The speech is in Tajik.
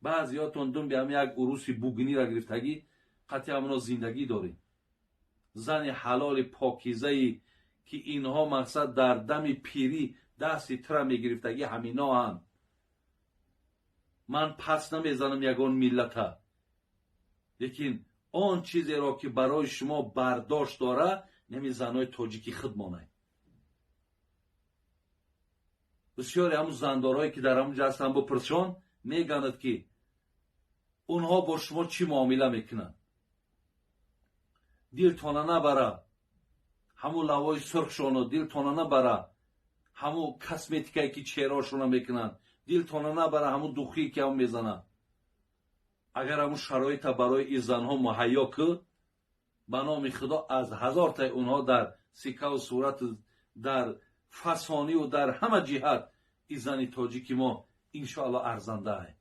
Баъзиётон думби ҳам як уруси бугнира гирифтагӣ, қатъи ҳамоно зиндагӣ дорем. Зани ҳалоли покизае, ки инҳо, мақсад, дар дами пирӣ дасти тира мегирифтагӣ, ҳаминоанд. Ман пас намезанам ягон миллата, лекин он чизеро, ки барои шумо бардошт дора, нами занои тоҷики худ монай. Бисёре ҳамун зандорҳое, ки дар ҳамун ҷа ҳастанд, бупурсшон, меганад, ки онҳо бо шумо чӣ муомила мекунанд. Дилтона набара ҳамун лавои сурхшоно, дилтона набара ҳамун косметикае, ки чеҳраошона мекунанд, дилтона набара ҳамун духие, ки ҳам мезананд. Агар ҳамун шароита барои ин занҳо муҳайё кӯ, ба номи Худо, аз ҳазортаи онҳо дар сикаву сурату дар фасониву дар ҳама ҷиҳат ин зани тоҷики мо, иншоалло, арзандаае.